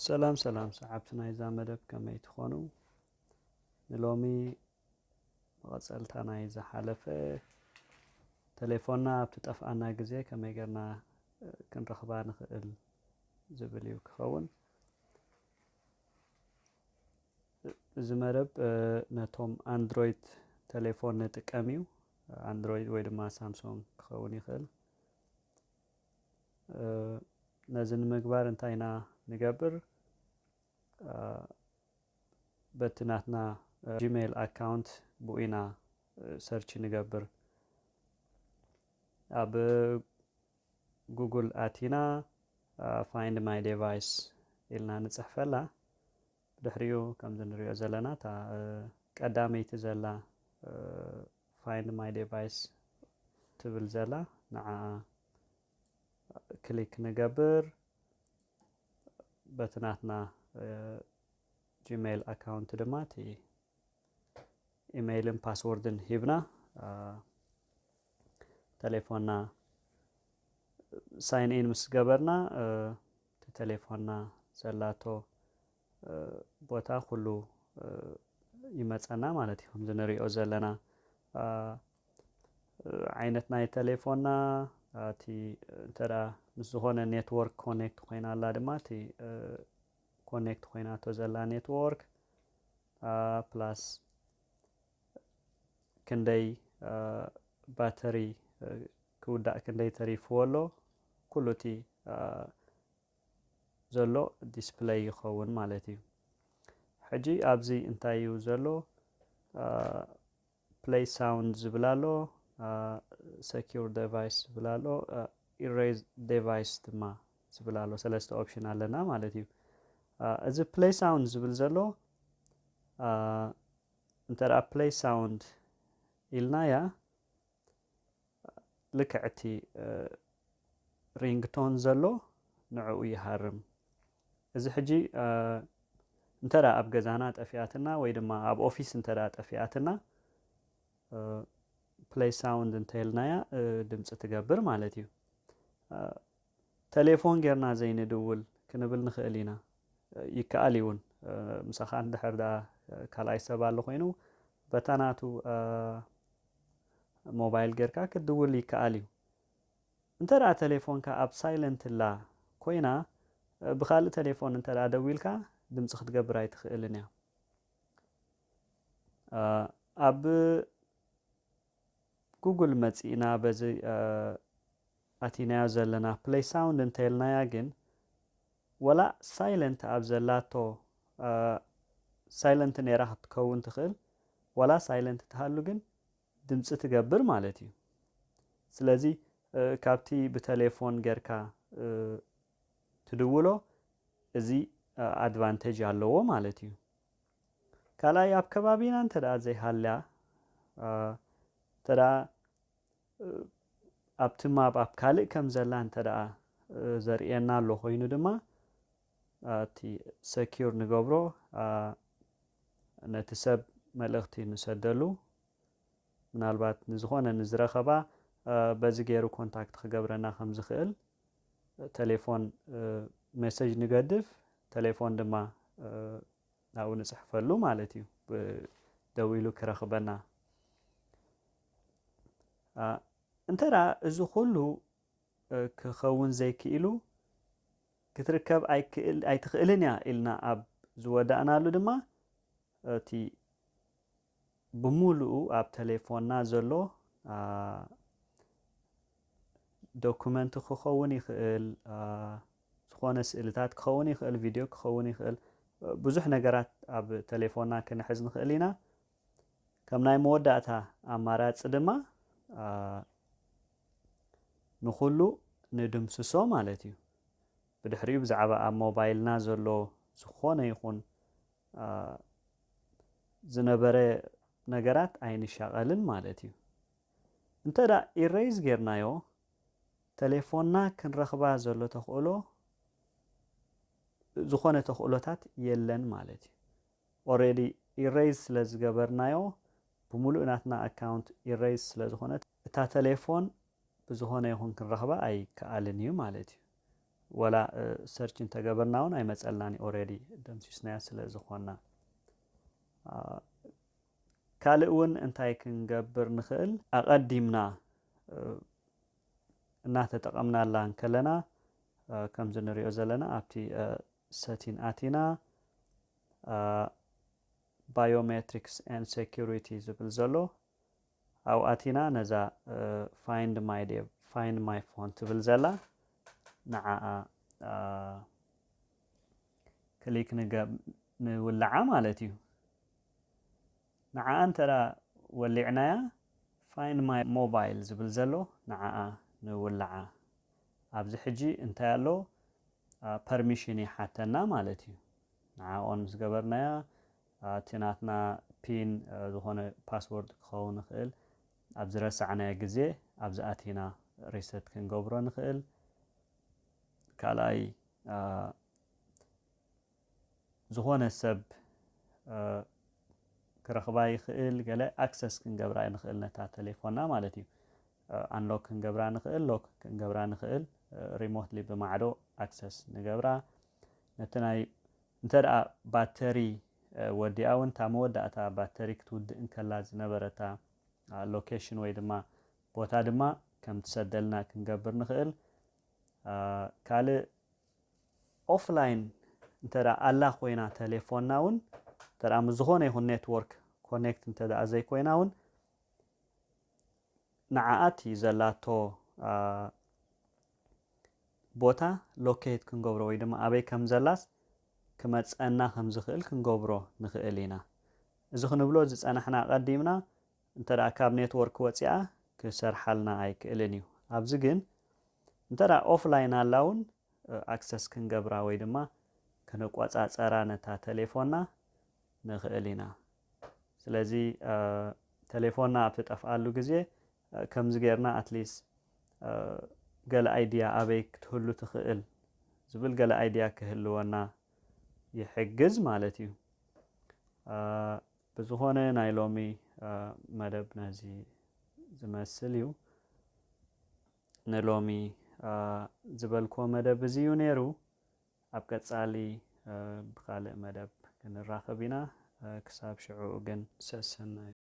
ሰላም ሰላም ሰዓብቲ ናይዛ መደብ ከመይ ትኾኑ? ንሎሚ መቐጸልታ ናይ ዝሓለፈ ተሌፎንና ኣብ ትጠፍኣና ግዜ ከመይ ጌርና ክንረኽባ ንኽእል ዝብል እዩ ክኸውን። እዚ መደብ ነቶም ኣንድሮይድ ተሌፎን ንጥቀም እዩ። ኣንድሮይድ ወይ ድማ ሳምሶንግ ክኸውን ይኽእል። ነዚ ንምግባር እንታይ ኢና ንገብር? በቲ ናትና ጂሜይል ኣካውንት ብኡ ኢና ሰርች ንገብር። ኣብ ጉግል ኣቲና ፋይንድ ማይ ዴቫይስ ኢልና ንጽሕፈላ። ብድሕሪኡ ከምዚ ንሪኦ ዘለና እታ ቀዳመይቲ ዘላ ፋይንድ ማይ ዴቫይስ ትብል ዘላ ንዓ ክሊክ ንገብር። በቲ ናትና ጂሜይል ኣካውንት ድማ እቲ ኢሜይልን ፓስወርድን ሂብና ተሌፎንና ሳይን ኢን ምስ ገበርና እቲ ተሌፎንና ዘላቶ ቦታ ኩሉ ይመፀና ማለት እዩ። ከምዚ ንሪኦ ዘለና ዓይነት ናይ ተሌፎንና እቲ እንተ ምስ ዝኾነ ኔትወርክ ኮኔክት ኮይና ኣላ ድማ እቲ ኮኔክት ኮይናቶ ዘላ ኔትወርክ ፕላስ ክንደይ ባተሪ ክውዳእ ክንደይ ተሪፍዎ ኣሎ ኩሉ እቲ ዘሎ ዲስፕለይ ይኸውን ማለት እዩ። ሕጂ ኣብዚ እንታይ እዩ ዘሎ? ፕለይ ሳውንድ ዝብል ኣሎ፣ ሰኪር ዴቫይስ ዝብል ኣሎ፣ ኢሬዝ ዴቫይስ ድማ ዝብል ኣሎ። ሰለስተ ኦፕሽን ኣለና ማለት እዩ። እዚ ፕለይ ሳውንድ ዝብል ዘሎ እንተ ፕለይ ሳውንድ ኢልናያ ልክዕ እቲ ሪንግቶን ዘሎ ንዕኡ ይሃርም። እዚ ሕጂ እንተ ኣብ ገዛና ጠፊኣትና ወይ ድማ ኣብ ኦፊስ እንተ ጠፊኣትና ፕለይ ሳውንድ እንተልናያ ድምፂ ትገብር ማለት እዩ። ተሌፎን ጌርና ዘይንድውል ክንብል ንኽእል ኢና። ይከኣል እውን ምሳኻ እንድሕር ዳ ካልኣይ ሰብ ኣሎ ኮይኑ በታ ናቱ ሞባይል ጌርካ ክትድውል ይከኣል እዩ። እንተ ደኣ ተሌፎንካ ኣብ ሳይለንት ላ ኮይና ብኻልእ ተሌፎን እንተ ደኣ ደዊልካ ድምፂ ክትገብር ኣይትኽእልን እያ። ኣብ ጉግል መፂእና በዚ ኣቲናዮ ዘለና ፕለይ ሳውንድ እንተልናያ ግን ወላ ሳይለንት ኣብ ዘላቶ ሳይለንት ነይራ ክትከውን ትኽእል። ወላ ሳይለንት ትሃሉ ግን ድምፂ ትገብር ማለት እዩ። ስለዚ ካብቲ ብተሌፎን ጌርካ ትድውሎ እዚ ኣድቫንቴጅ ኣለዎ ማለት እዩ። ካልኣይ ኣብ ከባቢና እንተ ደኣ ዘይሃልያ እንተ ደኣ ኣብቲ ማብ ኣብ ካልእ ከም ዘላ እንተ ደኣ ዘርእየና ኣሎ ኮይኑ ድማ እቲ ሰኪር ንገብሮ ነቲ ሰብ መልእኽቲ ንሰደሉ ምናልባት ንዝኾነ ንዝረኸባ በዚ ገይሩ ኮንታክት ክገብረና ከም ዝኽእል ተሌፎን ሜሴጅ ንገድፍ ተሌፎን ድማ ናብኡ ንፅሕፈሉ ማለት እዩ። ደዊሉ ክረኽበና እንተ እዚ ኩሉ ክኸውን ዘይክኢሉ ክትርከብ ኣይትኽእልን እያ ኢልና ኣብ ዝወዳእናሉ ድማ እቲ ብምሉኡ ኣብ ተሌፎንና ዘሎ ዶኩመንት ክኸውን ይኽእል፣ ዝኾነ ስእልታት ክኸውን ይኽእል፣ ቪድዮ ክኸውን ይኽእል፣ ብዙሕ ነገራት ኣብ ተሌፎንና ክንሕዝ ንኽእል ኢና። ከም ናይ መወዳእታ ኣማራፂ ድማ ንኹሉ ንድምስሶ ማለት እዩ። ብድሕሪኡ ብዛዕባ ኣብ ሞባይልና ዘሎ ዝኾነ ይኹን ዝነበረ ነገራት ኣይንሻቐልን ማለት እዩ። እንተ ደኣ ኢሬዝ ጌርናዮ ተሌፎንና ክንረኽባ ዘሎ ተኽእሎ ዝኾነ ተኽእሎታት የለን ማለት እዩ። ኦሬዲ ኢሬዝ ስለ ዝገበርናዮ ብምሉእ ናትና ኣካውንት ኢሬዝ ስለ ዝኾነት እታ ተሌፎን ብዝኾነ ይኹን ክንረኽባ ኣይከኣልን እዩ ማለት እዩ። ወላ search እንተገበርና እውን ኣይመፀልናን እዩ። Already ደምሲስናያ ስለ ዝኾንና። ካልእ እውን እንታይ ክንገብር ንኽእል? ኣቐዲምና እናተጠቐምናላ እንከለና ከምዚ ንሪኦ ዘለና ኣብቲ setting ኣቲና biometrics and security ዝብል ዘሎ ኣብኡ ኣቲና ነዛ find my dev find my phone ትብል ዘላ ንዓኣ click ንውልዓ ማለት እዩ። ንዓኣ እንተ ወሊዕናያ find my mobile ዝብል ዘሎ ንዓኣ ንውልዓ። ኣብዚ ሕጂ እንታይ ኣሎ? Permission ይሓተና ማለት እዩ። ንዓ on ምስ ገበርናያ እቲ ናትና pin ዝኾነ password ክኸውን ይኽእል። ኣብ ዝረሳዕናዮ ግዜ ኣብዚ ኣቲና reset ክንገብሮ ንኽእል። ካልኣይ ዝኾነ ሰብ ክረኽባ ይኽእል፣ ገለ access ክንገብራ ንኽእል ነታ ተሌፎና ማለት እዩ። Unlock ክንገብራ ንኽእል፣ lock ክንገብራ ንኽእል፣ remotely ብማዕዶ access ንገብራ። ነቲ ናይ እንተ ደኣ ባተሪ ወዲኣ እውን እታ መወዳእታ ባተሪ ክትውድእ እንከላ ዝነበረታ location ወይ ድማ ቦታ ድማ ከም ትሰደልና ክንገብር ንኽእል። ካልእ offline እንተ ኣላ ኮይና ተሌፎንና እውን እንተ ምስ ዝኾነ ይኹን network connect እንተ ዘይኮይና እውን ንዓኣ እቲ ዘላቶ ቦታ locate ክንገብሮ ወይ ድማ ኣበይ ከም ዘላስ ክመፀና ከም ዝኽእል ክንገብሮ ንኽእል ኢና። እዚ ክንብሎ ዝፀናሕና ቀዲምና እንተ ካብ network ወፂኣ ክሰርሓልና ኣይክእልን እዩ። ኣብዚ ግን እንተ offline ኣላ እውን access ክንገብራ ወይ ድማ ክንቆፃፀራ ነታ ተሌፎንና ንኽእል ኢና። ስለዚ ተሌፎንና ኣብ ትጠፍኣሉ ግዜ ከምዚ ጌርና at least ገለ idea ኣበይ ክትህሉ ትኽእል ዝብል ገለ idea ክህልወና ይሕግዝ ማለት እዩ። ብዝኾነ ናይ ሎሚ መደብ ነዚ ዝመስል እዩ። ንሎሚ ዝበልክዎ መደብ እዚ እዩ ነይሩ። ኣብ ቀፃሊ ብኻልእ መደብ ክንራኸብ ኢና። ክሳብ ሽዑ ግን ሰሰናዩ።